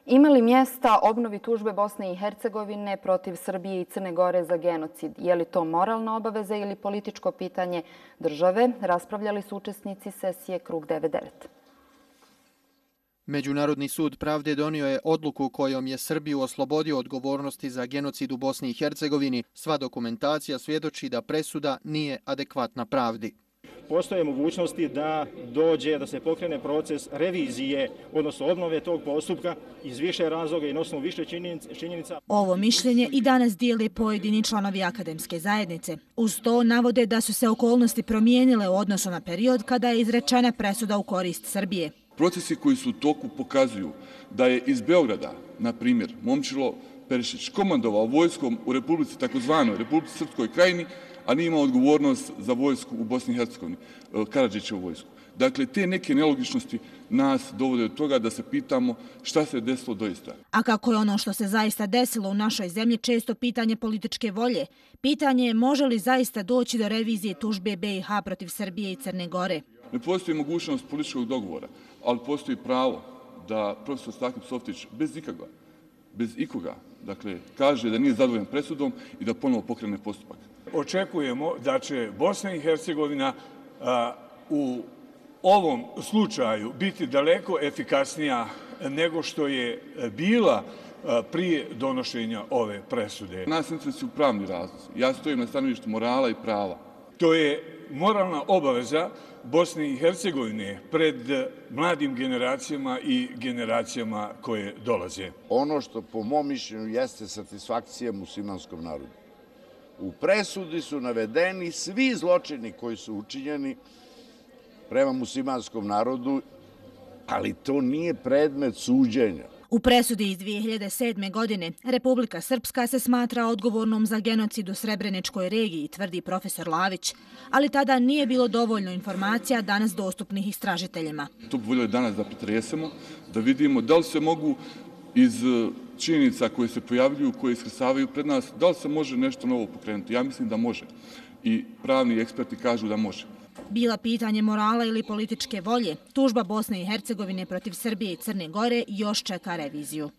Ima li mjesta obnovi tužbe Bosne i Hercegovine protiv Srbije i Crne Gore za genocid? Je li to moralna obaveza ili političko pitanje države? Raspravljali su učesnici sesije Krug 99. Međunarodni sud pravde donio je odluku kojom je Srbiju oslobodio odgovornosti za genocid u Bosni i Hercegovini. Sva dokumentacija svjedoči da presuda nije adekvatna pravdi. Postoje mogućnosti da da se pokrene proces revizije, odnosno obnove tog postupka iz više razloga i na osnovu više činjenica. Ovo mišljenje i danas dijele pojedini članovi akademske zajednice. Uz to navode da su se okolnosti promijenile u odnosu na period kada je izrečena presuda u korist Srbije. Procesi koji su u toku pokazuju da je iz Beograda, na primjer, Momčilo Perišić komandovao vojskom u Republici, takozvanoj Republici Srpskoj Krajini, a nije imao odgovornost za vojsku u Bosni i Hercegovini, Karadžićevu vojsku. Dakle, te neke nelogičnosti nas dovode do toga da se pitamo šta se desilo doista. A kako je ono što se zaista desilo u našoj zemlji često pitanje političke volje, pitanje je može li zaista doći do revizije tužbe BiH protiv Srbije i Crne Gore. Ne postoji mogućnost političkog dogovora, ali postoji pravo da profesor Stakip Softić bez ikoga, dakle, kaže da nije zadovoljan presudom i da ponovo pokrene postupak. Očekujemo da će Bosna i Hercegovina u ovom slučaju biti daleko efikasnija nego što je bila prije donošenja ove presude. Nas interesuju pravni razlozi. Ja stojim na stanovištu morala i prava. To je moralna obaveza Bosne i Hercegovine pred mladim generacijama i generacijama koje dolaze. Ono što po mom mišljenju jeste satisfakcija muslimanskom narodu. U presudi su navedeni svi zločini koji su učinjeni prema muslimanskom narodu, ali to nije predmet suđenja. U presudi iz 2007. godine Republika Srpska se smatra odgovornom za genocid u Srebreničkoj regiji, tvrdi profesor Lavić, ali tada nije bilo dovoljno informacija danas dostupnih istražiteljima. To bi voljeli danas da pretresemo, da vidimo da li se mogu iz činjenica koje se pojavljuju, koje iskrsavaju pred nas, da li se može nešto novo pokrenuti. Ja mislim da može i pravni eksperti kažu da može. Bila pitanje morala ili političke volje, tužba Bosne i Hercegovine protiv Srbije i Crne Gore još čeka reviziju.